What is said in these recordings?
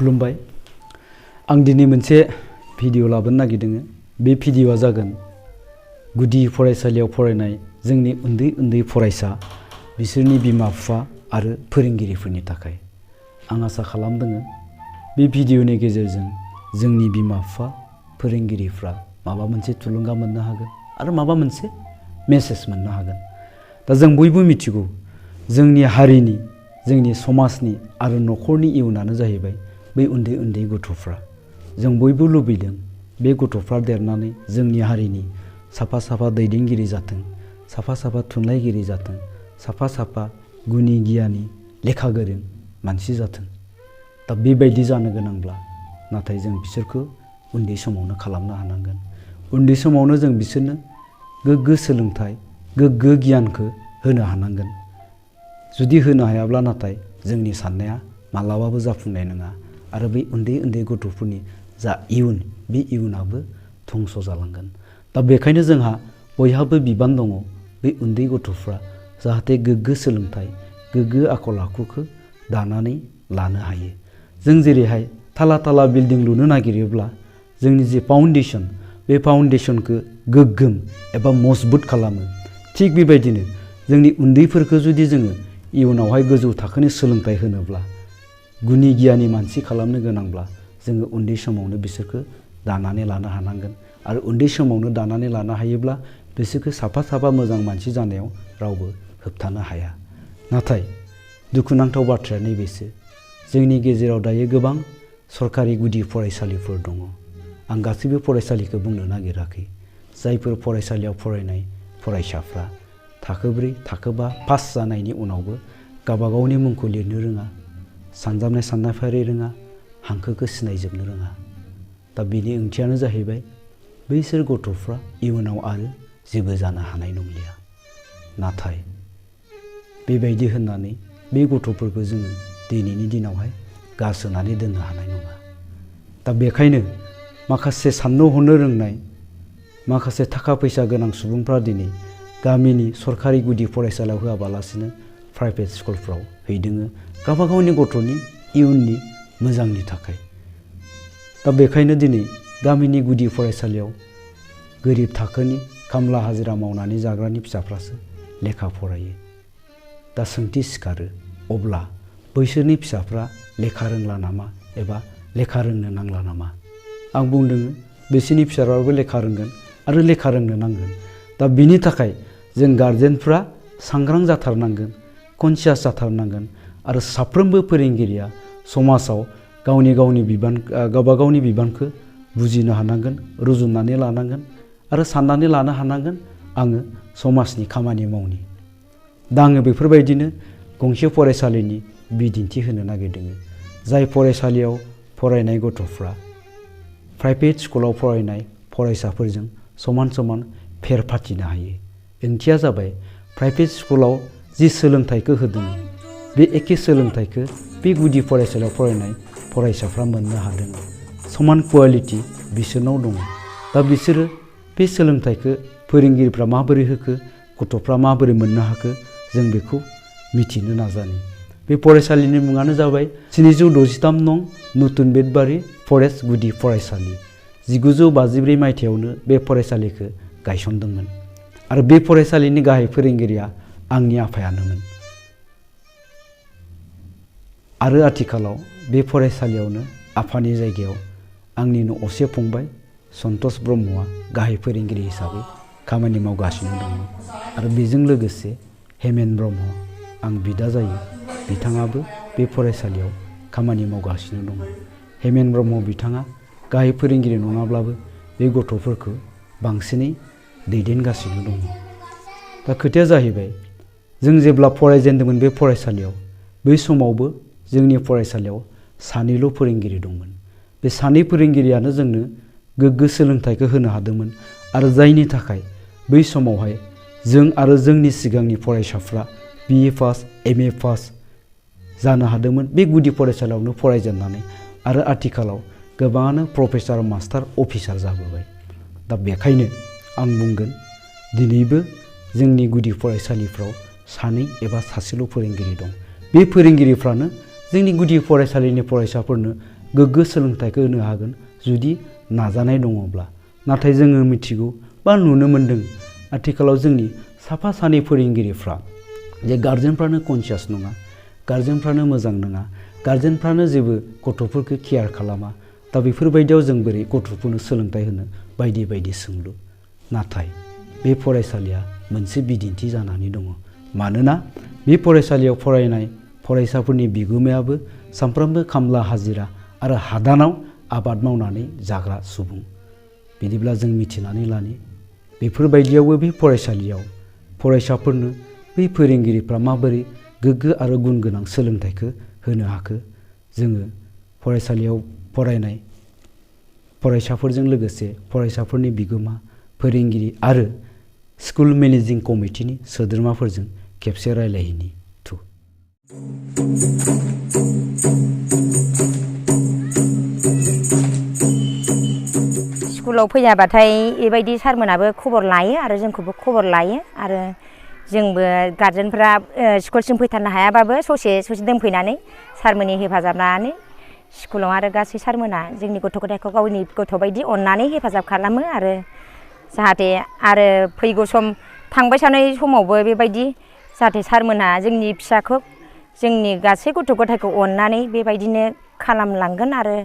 खुलुमबाय आं दिनै मोनसे भिडिअ लाबोनो नागिरदों बे भिडिअआ जागोन गुदि फरायसालियाव फरायनाय जोंनि उन्दै फरायसा बिसोरनि बिमा बिफा आरो फोरोंगिरिफोरनि थाखाय आं आसा खालामदों बे भिडिअनि गेजेरजों जोंनि बिमा बिफा फोरोंगिरिफ्रा माबा मोनसे थुलुंगा मोननो हागोन आरो माबा मोनसे मेसेज मोननो हागोन दा जों बयबो मिथिगौ जोंनि हारिनि जोंनि समाजनि आरो न'खरनि इयुनानो जाहैबाय बै उन्दै गथ'फ्रा जों बयबो लुबैदों बे गथ'फ्रा देरनानै जोंनि हारिनि साफा दैदेनगिरि जाथों साफा थुनलाइगिरि जाथों साफा गुनि गियानि लेखा गोरों मानसि जाथों दा बेबायदि जानो गोनांब्ला नाथाय जों बिसोरखौ उन्दै समावनो खालामनो हानांगोन उन्दै समावनो जों बिसोरनो गोग्गो सोलोंथाइ गोग्गो गियानखौ होनो हानांगोन जुदि होनो हायाब्ला नाथाय जोंनि साननाया मालाबाबो जाफुंनाय नङा आरो बै उन्दै गथ'फोरनि जा इयुन बे इयुनाबो धंस जालांगोन दा बेखायनो जोंहा बयहाबो बिबान दङ बै उन्दै गथ'फ्रा जाहाथे गोग्गो सोलोंथाइ गोग्गो आखल आखुखौ दानानै लानो हायो जों जेरैहाय थाला बिल्डिं लुनो नागिरोब्ला जोंनि जे फाउन्डेसन बे फाउन्डेसनखौ गोग्गोम एबा मजबुत खालामो थिग बेबायदिनो जोंनि उन्दैफोरखौ जुदि जोङो इयुनावहाय गोजौ थाखोनि सोलोंथाइ होनोब्ला गुनि गियानि मानसि खालामनो गोनांब्ला जोङो उन्दै समावनो बिसोरखौ दानानै लानो हानांगोन आरो उन्दै समावनो दानानै लानो हायोब्ला बिसोरखौ साफा मोजां मानसि जानायाव रावबो होबथानो हाया नाथाय दुखुनांथाव बाथ्राया नैबेसो जोंनि गेजेराव दायो गोबां सरकारि गुदि फरायसालिफोर दङ आं गासैबो फरायसालिखौ बुंनो नागिराखै जायफोर फरायसालियाव फरायनाय फरायसाफ्रा थाखो 4 थाखो 5 पास जानायनि उनावबो गावबागावनि मुंखौ लिरनो रोङा सानजाबनाय साननायफारि रोङा हांखोखौ सिनायजोबनो रोङा दा बेनि ओंथियानो जाहैबाय बैसोर गथ'फ्रा इयुनाव आरो जेबो जानो हानाय नंलिया नाथाय बेबायदि होननानै बे गथ'फोरखौ जोङो दिनैनि दिनावहाय गारसोनानै दोननो हानाय नङा दा बेखायनो माखासे साननो हनो रोंनाय माखासे थाखा फैसा गोनां सुबुंफ्रा दिनै गामिनि सरकारि गुदि फरायसालियाव होआबालासिनो प्राइभेट स्कुलफ्राव हैदोङो गावबागावनि गथ'नि इयुननि मोजांनि थाखाय दा बेखायनो दिनै गामिनि गुदि फरायसालियाव गोरिब थाखोनि खामला हाजिरा मावनानै जाग्रानि फिसाफ्रासो लेखा फरायो दा सोंथि सिखारो अब्ला बैसोरनि फिसाफ्रा लेखा रोंला नामा एबा लेखा रोंनो नांला नामा आं बुंदों बिसोरनि फिसाफ्राबो लेखा रोंगोन आरो लेखा रोंनो नांगोन दा बिनि थाखाय जों गार्जेनफ्रा सांग्रां जाथारनांगोन कनसियास जाथारनांगोन आरो साफ्रोमबो फोरोंगिरिया समाजाव गावबा गावनि बिबानखौ बुजिनो हानांगोन रुजुननानै लानांगोन आरो साननानै लानो हानांगोन आङो समाजनि खामानि मावनि दा आङो बेफोरबायदिनो गंसे फरायसालिनि बिदिन्थि होनो नागिरदों जाय फरायसालियाव फरायनाय गथ'फ्रा प्राइभेट स्कुलाव फरायनाय फरायसाफोरजों समान फेर फाथिनो हायो ओंथिया जाबाय प्राइभेट स्कुलाव जि सोलोंथाइखौ होदों बे एखे सोलोंथाइखौ बे गुदि फरायसालियाव फरायनाय फरायसाफ्रा मोननो हादों समान कुवालिटि बिसोरनाव दङ दा बिसोरो बे सोलोंथाइखौ फोरोंगिरिफ्रा माबोरै होखो गथ'फ्रा माबोरै मोननो हाखो जों बेखौ मिथिनो नाजानि बे फरायसालिनि मुङानो जाबाय 763 नं नतुन बेतबारि फरेस्ट गुदि फरायसालि 1954 मायथाइयावनो बे फरायसालिखौ गायसनदोंमोन आरो बे फरायसालिनि गाहाय फोरोंगिरिया आंनि आफायानोमोन आरो आथिखालाव बे फरायसालियावनो आफानि जायगायाव आंनिनो असे फंबाय सन्तोष ब्रह्मआ गाहाय फोरोंगिरि हिसाबै खामानि मावगासिनो दङ आरो बेजों लोगोसे हेमेन ब्रह्म आं बिदा जायो बिथाङाबो बे फरायसालियाव खामानि मावगासिनो दङ हेमेन ब्रह्म बिथाङा गाहाय फोरोंगिरि नङाब्लाबो बे गथ'फोरखौ बांसिनै दैदेनगासिनो दङ दा खोथाया जाहैबाय जों जेब्ला फरायजेनदोंमोन बे फरायसालियाव बै समावबो जोंनि फरायसालियाव सानैल' फोरोंगिरि दंमोन बे सानै फोरोंगिरियानो जोंनो गोग्गो सोलोंथाइखौ होनो हादोंमोन आरो जायनि थाखाय बै समावहाय जों आरो जोंनि सिगांनि फरायसाफ्रा BA पास MA पास जानो हादोंमोन बे गुदि फरायसालियावनो फरायजेननानै आरो आथिखालाव गोबाङानो प्रफेसार मास्टार अफिसार जाबोबाय दा बेखायनो आं बुंगोन दिनैबो जोंनि गुदि फरायसालिफ्राव सानै एबा सासेल' फोरोंगिरि दं बे फोरोंगिरिफ्रानो जोंनि गुदि फरायसालिनि फरायसाफोरनो गोग्गो सोलोंथाइखौ होनो हागोन जुदि नाजानाय दङब्ला। नाथाय जोङो मिथिगौ बा नुनो मोन्दों आथिखालाव जोंनि साफा सानै फोरोंगिरिफ्रा जे गार्जेनफ्रानो कनसियास नङा, गार्जेनफ्रानो मोजां नङा, गार्जेनफ्रानो जेबो गथ'फोरखौ केयार खालामा। दा बेफोरबायदियाव जों बोरै गथ'फोरनो सोलोंथाइ होनो बायदि बायदि सोंलु। नाथाय बे फरायसालिया मोनसे बिदिन्थि जानानै दङ। मानोना बे फरायसालियाव फरायनाय फरायसाफोरनि बिगोमायाबो सानफ्रोमबो खामला हाजिरा आरो हादानाव आबाद मावनानै जाग्रा सुबुं। बिदिब्ला जों मिथिनानै लानि बेफोरबायदियावबो बे फरायसालियाव फरायसाफोरनो बै फोरोंगिरिफ्रा माबोरै गोग्गो आरो गुन गोनां सोलोंथाइखौ होनो हाखो। जोङो फरायसालियाव फरायनाय फरायसाफोरजों लोगोसे फरायसाफोरनि बिगोमा, फोरोंगिरि आरो स्कुल मेनेजिं कमिटिनि सोद्रोमाफोरजों खेबसे रायलायहैनि थु। स्कुलाव फैयाबाथाय बेबायदि सारमोनाबो खबर लायो आरो जोंखौबो खबर लायो आरो जोंबो गार्जेनफ्रा स्कुलसिम फैथारनो हायाबाबो ससे दोनफैनानै सारमोननि हेफाजाब लानानै स्कुलाव आरो गासै सारमोना जोंनि गथ' गथायखौ गावनि गथ' बायदि अननानै हेफाजाब खालामो आरो जाहाथे आरो फैगौ सम थांबाय थानाय समावबो बेबायदि जाहाथे सारमोना जोंनि फिसाखौ जोंनि गासै गथ' गथायखौ अननानै बेबायदिनो खालामलांगोन आरो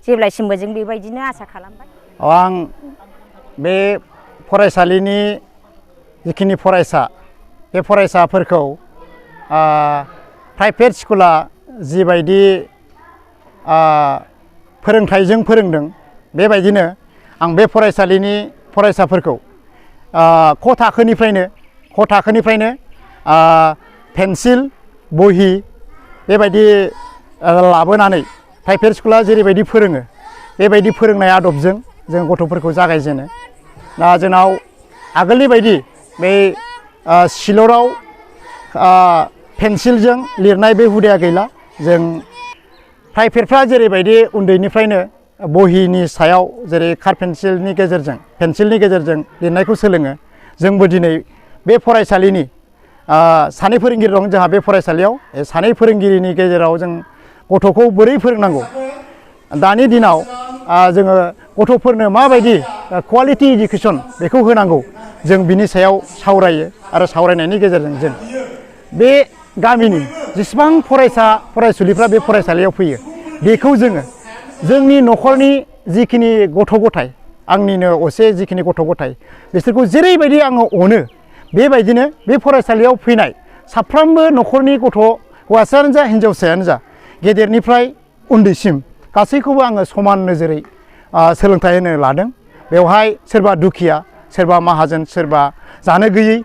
जेब्लासिमबो जों बेबायदिनो आसा खालामबाय। आं बे फरायसालिनि जिखिनि फरायसा बे फरायसाफोरखौ प्राइभेट स्कुला जिबायदि फोरोंथाइजों फोरोंदों बेबायदिनो आं बे फरायसालिनि फरायसाफोरखौ क थाखोनिफ्रायनो पेन्सिल बहि बेबायदि लाबोनानै प्राइभेट स्कुला जेरैबायदि फोरोङो बेबायदि फोरोंनाय आदबजों जों गथ'फोरखौ जागायजेनो। दा जोंनाव आगोलनि बायदि बे सिलराव पेन्सिलजों लिरनाय बे हुदाया गैला। जों प्राइभेटफ्रा जेरैबायदि उन्दैनिफ्रायनो बहिनि सायाव जेरै कार पेन्सिलनि गेजेरजों लिरनायखौ सोलोङो, जोंबो दिनै बे फरायसालिनि सानै फोरोंगिरि दं जोंहा बे फरायसालियाव। सानै फोरोंगिरिनि गेजेराव जों गथ'खौ बोरै फोरोंनांगौ, दानि दिनाव जोङो गथ'फोरनो माबायदि क्वालिटि इडुकेसन बेखौ होनांगौ, जों बिनि सायाव सावरायो आरो सावरायनायनि गेजेरजों जों बे गामिनि जेसेबां फरायसा फरायसुलिफ्रा बे फरायसालियाव फैयो बेखौ जोङो जोंनि न'खरनि जिखिनि गथ' गथाय, आंनिनो असे जिखिनि गथ' गथाय बिसोरखौ जेरैबायदि आङो अनो बेबायदिनो बे फरायसालियाव फैनाय साफ्रोमबो न'खरनि गथ' हौवासायानो जा हिनजावसायानो जा गेदेरनिफ्राय उन्दैसिम गासैखौबो आङो समान नोजोरै सोलोंथाइ होनो लादों। बेवहाय सोरबा दुखिया, सोरबा माहाजोन, सोरबा जानो गैयै,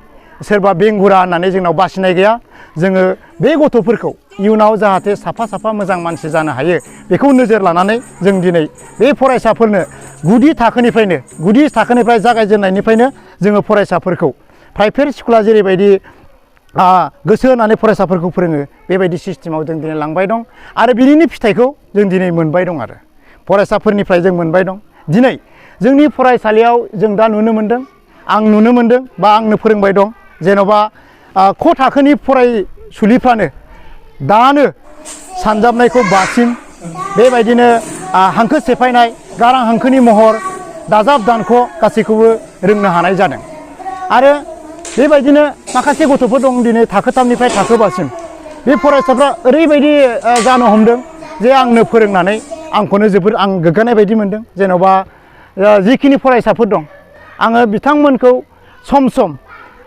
सोरबा बेंगुरा होननानै जोंनाव बासिनाय गैया। जोङो बे गथ'फोरखौ इयुनाव जाहाथे साफा मोजां मानसि जानो हायो बेखौ नोजोर लानानै जों दिनै बे फरायसाफोरनो गुदि थाखोनिफ्राय जागायजेननायनिफ्रायनो जोङो फरायसाफोरखौ प्राइभेट स्कुला जेरैबायदि गोसो होनानै फरायसाफोरखौ फोरोङो बेबायदि सिस्टेमाव जों दिनै लांबाय दं आरो बिनिनो फिथाइखौ जों दिनै मोनबाय दं आरो फरायसाफोरनिफ्राय जों मोनबाय दं। दिनै जोंनि फरायसालियाव जों दा नुनो मोन्दों, आं नुनो मोन्दों बा आंनो फोरोंबाय दं, जेन'बा क थाखोनि फरायसुलिफ्रानो दानो सानजाबनायखौ बासिम बेबायदिनो हांखो सेफायनाय, गारां हांखोनि महर, दाजाब दानख' गासैखौबो रोंनो हानाय जादों। आरो बेबायदिनो माखासे गथ'फोर दं दिनै थाखो 3निफ्राय थाखो 5सिम बे फरायसाफ्रा ओरैबायदि जानो हमदों जे आंनो फोरोंनानै आंखौनो जोबोर आं गोग्गानाय बायदि मोन्दों। जेन'बा जिखिनि फरायसाफोर दं आङो बिथांमोनखौ सम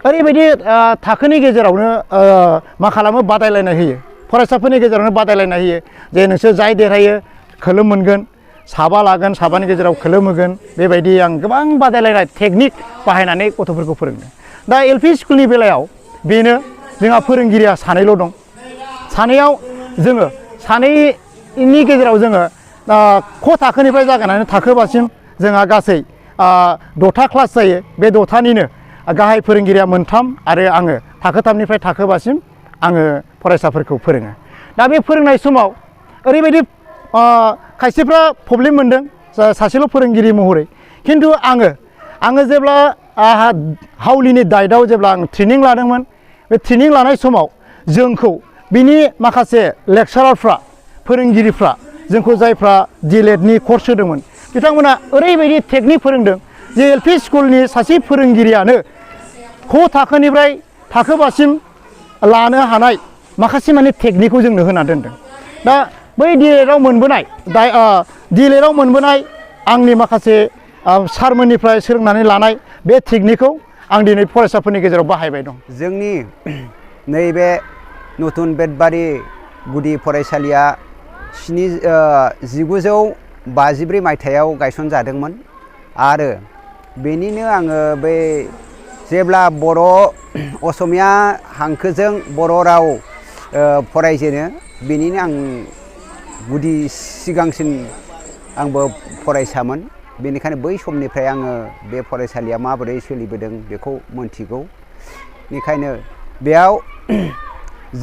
ओरैबायदि थाखोनि गेजेरावनो मा खालामो, बादायलायनाय होयो, फरायसाफोरनि गेजेरावनो बादायलायनाय होयो जे नोंसोर जाय देरहायो खोलोम मोनगोन, साबा लागोन, साबानि गेजेराव खोलोम होगोन। बेबायदि आं गोबां बादायलायनाय टेकनिक बाहायनानै गथ'फोरखौ फोरोंदों। दा एल पि स्कुलनि बेलायाव बेनो, जोंहा फोरोंगिरिया सानैल' दं। सानैयाव जोङो सानैनि गेजेराव जोङो क थाखोनिफ्राय जागायनानै थाखो 5सिम जोंहा गासै 6था क्लास जायो। बे 6थानिनो गाहाय फोरोंगिरिया 3 आरो आङो थाखो 3निफ्राय थाखो 5सिम आङो फरायसाफोरखौ फोरोङो। दा बे फोरोंनाय समाव ओरैबायदि खायसेफ्रा प्रब्लेम मोन्दों सासेल' फोरोंगिरि महरै, खिन्थु आङो जेब्ला हाउलिनि दाइटआव जेब्ला आं ट्रेनिं लादोंमोन, बे ट्रेनिं लानाय समाव जोंखौ बिनि माखासे लेक्सारारफ्रा, फोरोंगिरिफ्रा जोंखौ जायफ्रा डिएलएडनि कर्स होदोंमोन बिथांमोना ओरैबायदि टेकनिक फोरोंदों जे एलपि स्कुलनि सासे फोरोंगिरियानो क थाखोनिफ्राय थाखोबासिम लानो हानाय माखासे माने टेकनिकखौ जोंनो होना दोनदों। दा बै डिएलएडआव मोनबोनाय आंनि माखासे सारमोननिफ्राय सोलोंनानै लानाय बे टेकनिकखौ आं दिनै फरायसाफोरनि गेजेराव बाहायबाय दं। जोंनि नैबे नतुन बेतबारि गुदि फरायसालिया 1953 मायथाइयाव गायसनजादोंमोन आरो बेनिनो आङो बै जेब्ला बर' असमिया हांखोजों बर' राव फरायजेनो बेनिनो आं गुदि सिगांसिन आंबो फरायसामोन। बेनिखायनो बै समनिफ्राय आङो बे फरायसालिया माबोरै सोलिबोदों बेखौ मोनथिगौ। बेनिखायनो बेयाव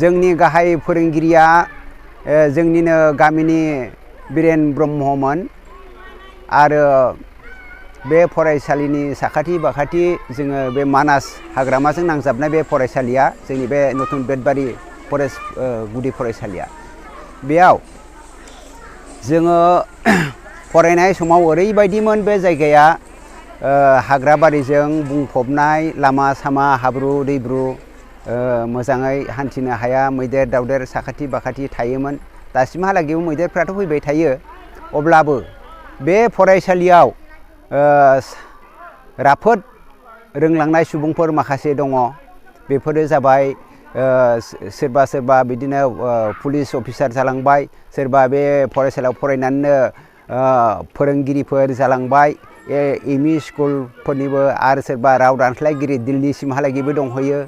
जोंनि गाहाय फोरोंगिरिया जोंनिनो गामिनि बिरेन ब्रह्ममोन आरो बे फरायसालिनि साखाथि बाखाथि जोङो बे मानास हाग्रामाजों नांजाबनाय बे फरायसालिया जोंनि बे नतुन बेतबारि गुदि फरायसालिया। बेयाव जोङो फरायनाय समाव ओरैबायदिमोन बे जायगाया हाग्राबारिजों बुंफबनाय, लामा सामा हाब्रु दैब्रु, मोजाङै हान्थिनो हाया, मैदेर दावदेर साखाथि बाखाथि थायोमोन। दासिमहालागैबो मैदेरफ्राथ' फैबाय थायो, अब्लाबो बे फरायसालियाव राफोद रोंलांनाय सुबुंफोर माखासे दङ। बेफोरो जाबाय सोरबा बिदिनो पुलिस अफिसार जालांबाय, सोरबा बे फरायसालियाव फरायनानैनो फोरोंगिरिफोर जालांबाय एमइ स्कुलफोरनिबो, आरो सोरबा राव दानस्लायगिरि दिल्लीसिमहालागैबो दंहैयो।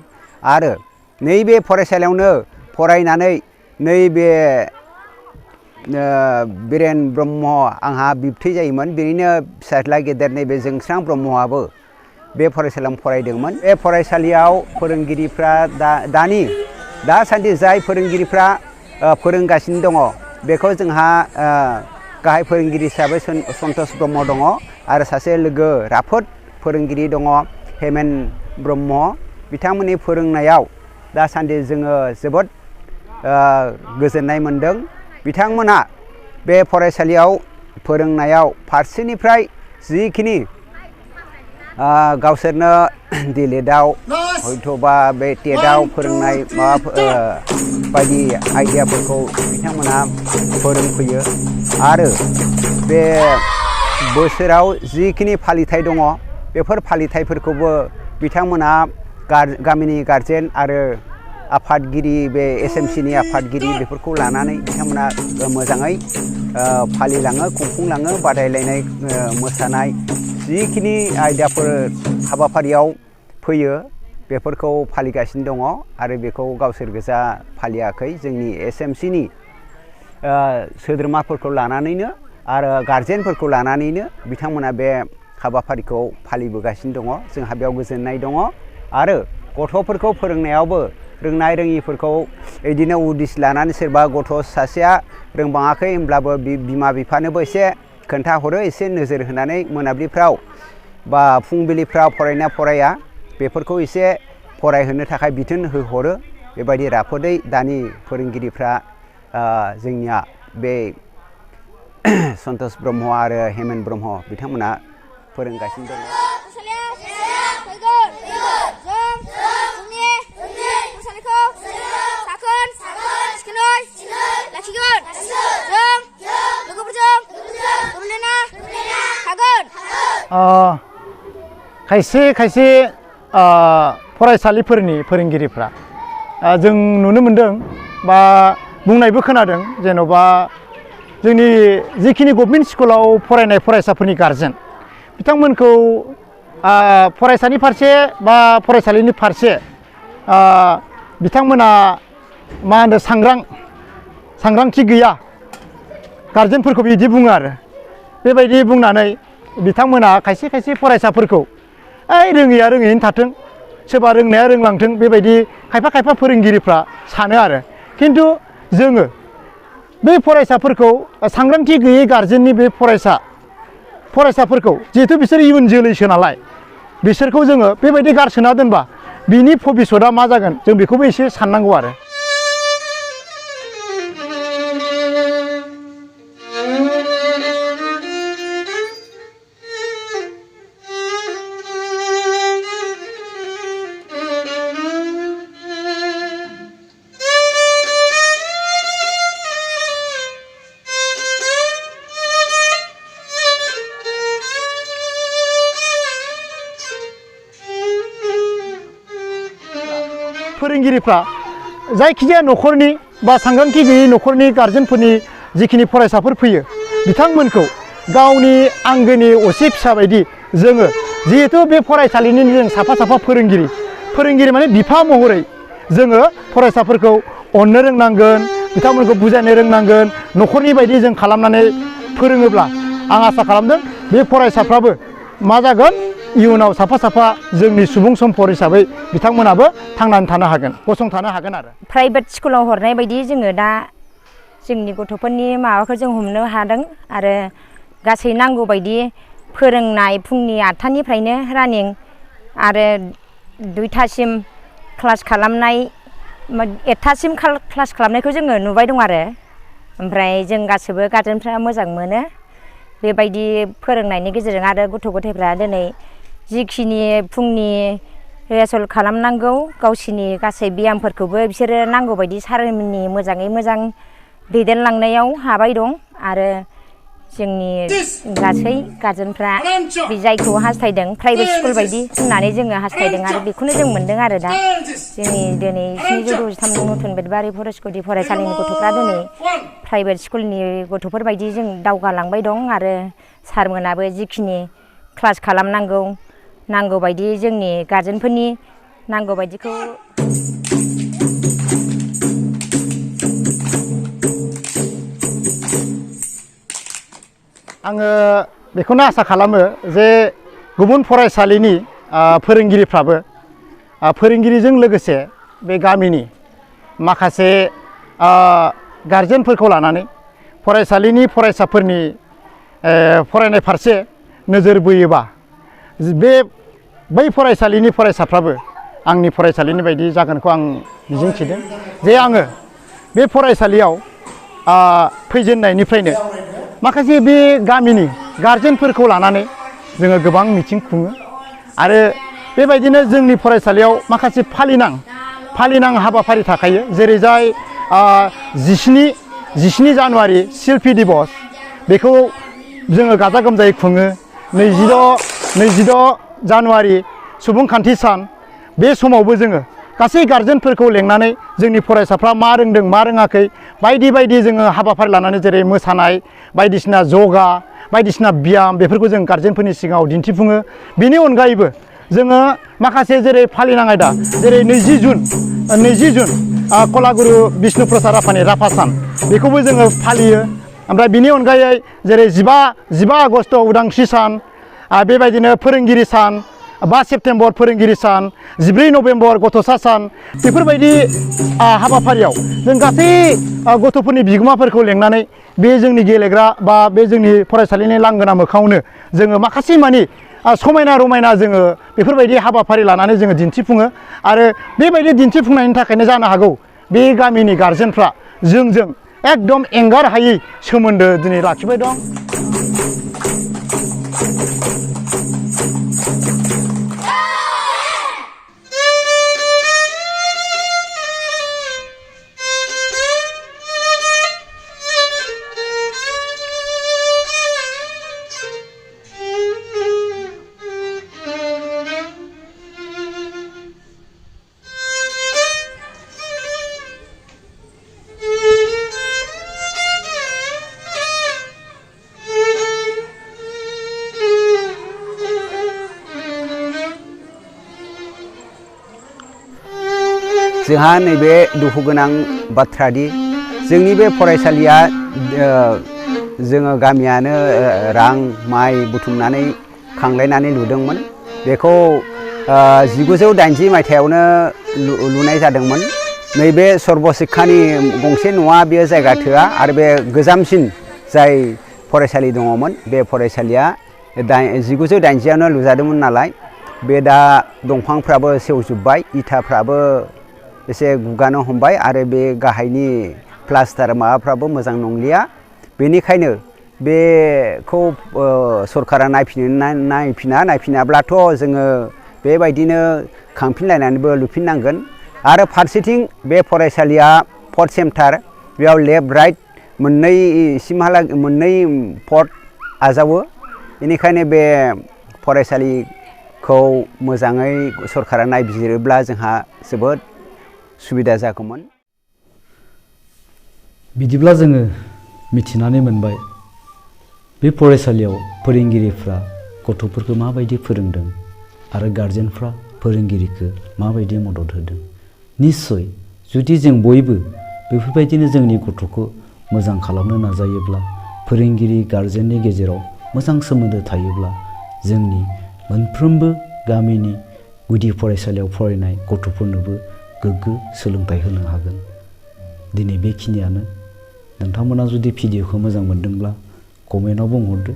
आरो नैबे फरायसालियावनो फरायनानै नैबे बिरेन ब्रह्म आंहा बिबथै जायोमोन, बेनिनो फिसाज्ला गेदेर नैबे जोंस्रां ब्रह्मआबो बे फरायसालियाव फरायदोंमोन। बे फरायसालियाव फोरोंगिरिफ्रा दासान्दि जाय फोरोंगिरिफ्रा फोरोंगासिनो दङ बेखौ जोंहा गाहाय फोरोंगिरि हिसाबै सन्तोष ब्रह्म दङ आरो सासे लोगो राफोद फोरोंगिरि दङ हेमेन ब्रह्म। बिथांमोननि फोरोंनायाव दासान्दि जोङो जोबोद गोजोननाय मोनदों। बिथांमोना बे फरायसालियाव फोरोंनायाव फारसेनिफ्राय जिखिनि गावसोरनो डिएलएडआव हयथ'बा बे टेटआव फोरोंनाय बायदि आइडियाफोरखौ बिथांमोना फोरोंफैयो आरो बे बोसोराव जिखिनि फालिथाय दङ बेफोर फालिथायफोरखौबो बिथांमोना गामिनि गारजेन आरो आफादगिरि बे एसएमसिनि आफादगिरि बेफोरखौ लानानै बिथांमोना मोजाङै फालिलाङो, खुंफुंलाङो। बादायलायनाय, मोसानाय जिखिनि आयदाफोर हाबाफारियाव फैयो बेफोरखौ फालिगासिनो दङ आरो बेखौ गावसोर गोजा फालियाखै, जोंनि एसएमसिनि सोद्रोमाफोरखौ लानानैनो आरो गारजेनफोरखौ लानानैनो बिथांमोना बे हाबाफारिखौ फालिबोगासिनो दङ। जोंहा बेयाव गोजोननाय दङ आरो गथ'फोरखौ फोरोंनायावबो रोंनाय रोङिफोरखौ बिदिनो उदिस लानानै सोरबा गथ' सासेया रोंबाङाखै होनब्लाबो बिमा बिफानोबो एसे खोन्थाहरो, एसे नोजोर होनानै मोनाबिलिफ्राव बा फुंबिलिफ्राव फरायना फराया बेफोरखौ एसे फरायहोनो थाखाय बिथोन होहरो। बेबायदि राफोदै दानि फोरोंगिरिफ्रा जोंनिया बे सन्तोष ब्रह्म आरो हेमेन ब्रह्म बिथांमोना फोरोंगासिनो दङ। खायसे फरायसालिफोरनि फोरोंगिरिफ्रा जों नुनो मोनदों बा बुंनायबो खोनादों, जेन'बा जोंनि जिखिनि गभर्नमेन्ट स्कुलाव फरायनाय फरायसाफोरनि गारजेन बिथांमोनखौ फरायसानि फारसे बा फरायसालिनि फारसे बिथांमोना मा होनो सांग्रांथि गैया, गारजेनफोरखौ बिदि बुङो आरो। बेबायदि बुंनानै बिथांमोना खायसे फरायसाफोरखौ रोङैया रोङैनो थाथों, सोरबा रोंनाया रोंलांथों, बेबायदि खायफा फोरोंगिरिफ्रा सानो आरो। खिन्थु जोङो बे फरायसाफोरखौ सांग्रांथि गैयै गारजेननि बे फरायसाफोरखौ जिहेथु बिसोर इयुन जोलैसो नालाय बिसोरखौ जोङो बेबायदि गारसोना दोनबा बिनि भबिसतआ मा जागोन जों बेखौबो एसे साननांगौ आरो। फोरोंगिरिफ्रा जायखिजाया न'खरनि बा सांग्रांथि गैयै न'खरनि गारजेनफोरनि जिखिनि फरायसाफोर फैयो बिथांमोनखौ गावनि आंगोनि असे फिसा बायदि जोङो जिहेतु बे फरायसालिनि जों साफा साफा फोरोंगिरि माने बिफा महरै जोङो फरायसाफोरखौ अननो रोंनांगोन, बिथांमोनखौ बुजायनो रोंनांगोन। न'खरनि बायदि जों खालामनानै फोरोङोब्ला आं आसा खालामदों बे फरायसाफ्राबो मा जागोन इयुनाव साफा साफा जोंनि सुबुं सम्पद हिसाबै बिथांमोनाबो थांनानै थानो हागोन, गसंथानो हागोन आरो। प्राइभेट स्कुलाव हरनाय बायदि जोङो दा जोंनि गथ'फोरनि माबाखौ जों हमनो हादों आरो गासै नांगौ बायदि फोरोंनाय फुंनि 8टानिफ्रायनो रानिं आरो 2टासिम क्लास खालामनाय 1टासिम क्लास खालामनायखौ जोङो नुबाय दं आरो। ओमफ्राय जों गासिबो गार्जेनफ्रा मोजां मोनो बेबायदि फोरोंनायनि गेजेरजों आरो गथ' गथायफ्रा दिनै जिखिनि फुंनि रिहार्सेल खालामनांगौ गावसिनि गासै ब्यामफोरखौबो बिसोरो नांगौ बायदि सारमोननि मोजाङै मोजां दैदेनलांनायाव हाबाय दं आरो जोंनि गासै गार्जेनफ्रा बे जायखौ हास्थायदों प्राइभेट स्कुल बायदि होननानै जोङो हास्थायदों आरो बेखौनो जों मोन्दों आरो दा जोंनि दिनै 763 नतुन बेटबारि फरेस्टगुदि फरायसालिनि गथ'फ्रा दिनै प्राइभेट स्कुलनि गथ'फोर बायदि जों दावगालांबाय दं आरो सारमोनाबो जिखिनि क्लास खालामनांगौ नांगौ बायदि जोंनि गार्जेनफोरनि नांगौ बायदिखौ आङो बेखौनो आसा खालामो जे गुबुन फरायसालिनि फोरोंगिरिफ्राबो फोरोंगिरिजों लोगोसे बे गामिनि माखासे गार्जेनफोरखौ लानानै फरायसालिनि फरायसाफोरनि फरायनाय फारसे नोजोर बोयोबा बै फरायसालिनि फरायसाफ्राबो आंनि फरायसालिनि बायदि जागोनखौ आं मिजिंथिदों जे आङो बे फरायसालियाव फैजेननायनिफ्रायनो माखासे बे गामिनि गार्जेनफोरखौ लानानै जोङो गोबां मिथिं खुङो आरो बेबायदिनो जोंनि फरायसालियाव माखासे फालिनां हाबाफारि थाखायो जेरै जाय 17 जानुवारि शिल्पी दिबस बेखौ जोङो गाजा गोमजायै खुङो 26 जानुवारि सुबुंखान्थि सान बे समावबो जोङो गासै गार्जेनफोरखौ लेंनानै जोंनि फरायसाफ्रा मा रोंदों मा रोङाखै बायदि बायदि जोङो हाबाफारि लानानै जेरै मोसानाय बायदिसिना जगा बायदिसिना ब्याम बेफोरखौ जों गार्जेनफोरनि सिगाङाव दिन्थिफुङो। बेनि अनगायैबो जोङो माखासे जेरै फालिनां आयदा जेरै 20 जुन कलागुरु बिष्णु प्रसाद राभानि राभा सान बेखौबो जोङो फालियो। ओमफ्राय बिनि अनगायै जेरै 15 आगस्ट उदांस्रि सान बेबायदिनो फोरोंगिरि सान 5 सेप्तेम्बर फोरोंगिरि सान 14 नभेम्बर गथ'सा सान बेफोरबायदि हाबाफारियाव जों गासै गथ'फोरनि बिगोमाफोरखौ लेंनानै बे जोंनि गेलेग्रा बा बे जोंनि फरायसालिनि लांगोना मोखाङावनो जोङो माखासे मानि समायना रमायना जोङो बेफोरबायदि हाबाफारि लानानै जोङो दिन्थिफुङो आरो बेबायदि दिन्थिफुंनायनि थाखायनो जानो हागौ बे गामिनि गार्जेनफ्रा जोंजों एकदम एंगार हायै सोमोन्दो दिनै लाखिबाय दं। जोंहा नैबे दुखु गोनां बाथ्रादि जोंनि बे फरायसालिया जोङो गामियानो रां माइ बुथुमनानै खांलायनानै लुदोंमोन बेखौ 1980 मायथाइयावनो लुनाय जादोंमोन। नैबे सर्बशिक्षानि गंसे न'आ बे जायगा थोआ आरो बे गोजामसिन जाय फरायसालि दङमोन बे फरायसालिया 1980आवनो लुजादोंमोन नालाय बे दा दंफांफ्राबो सेवजोब्बाय इथाफ्राबो एसे गुगानो हमबाय आरो बे गाहायनि प्लास्टार माबाफ्राबो मोजां नंलिया बेनिखायनो बेखौ सरकारा नायफिनाब्लाथ' जोङो बेबायदिनो खांफिनलायनानैबो लुफिननांगोन आरो फारसेथिं बे फरायसालिया 4th सेमटार बेयाव लेफ्ट राइट मोननै पट आजावो बेनिखायनो बे फरायसालिखौ मोजाङै सरकारा नायबिजिरोब्ला जोंहा जोबोद सुबिदा जागौमोन। बिदिब्ला जोङो मिथिनानै मोनबाय बे फरायसालियाव फोरोंगिरिफ्रा गथ'फोरखौ माबायदि फोरोंदों आरो गारजेनफ्रा फोरोंगिरिखौ माबायदि मदद होदों। निस्सय जुदि जों बयबो बेफोरबायदिनो जोंनि गथ'खौ मोजां खालामनो नाजायोब्ला, फोरोंगिरि गारजेननि गेजेराव मोजां सोमोन्दो थायोब्ला, जोंनि मोनफ्रोमबो गामिनि गुदि फरायसालियाव फरायनाय गथ'फोरनोबो गोग्गो सोलोंथाइ होनो हागोन। दिनै बेखिनियानो। नोंथांमोना जुदि भिडिअखौ मोजां मोनदोंब्ला कमेन्टआव बुंहरदो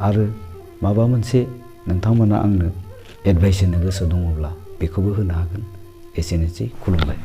आरो माबा मोनसे नोंथांमोना आंनो एडभाइस होनो गोसो दङब्ला बेखौबो होनो हागोन। एसेनोसै, खुलुमबाय।